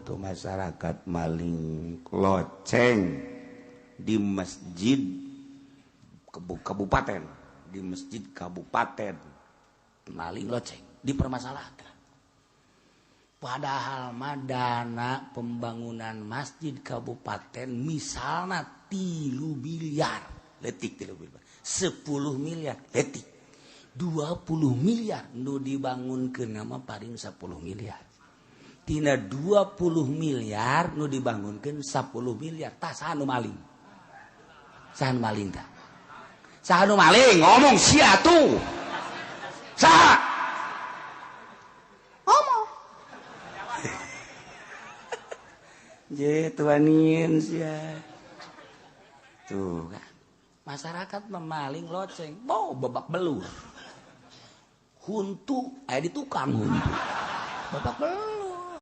Atuh masyarakat maling loceng di masjid kabupaten, di masjid kabupaten maling loceng dipermasalahkan. Padahal mah dana pembangunan masjid kabupaten misalnya 3 miliar letik, 3 miliar, 10 miliar letik, 20 miliar, nu dibangunkeun mah paling 10 miliar. Tina 20 miliar nu dibangunkan 10 miliar. Tah, saha nu maling? Saha nu maling? Tah, saha nu maling? Ngomong sia tuh, saha? Ngomong je tuanin sia tuh kan. Masyarakat memaling loceng mau babak belur, huntu aya di tukang huntu babak belur.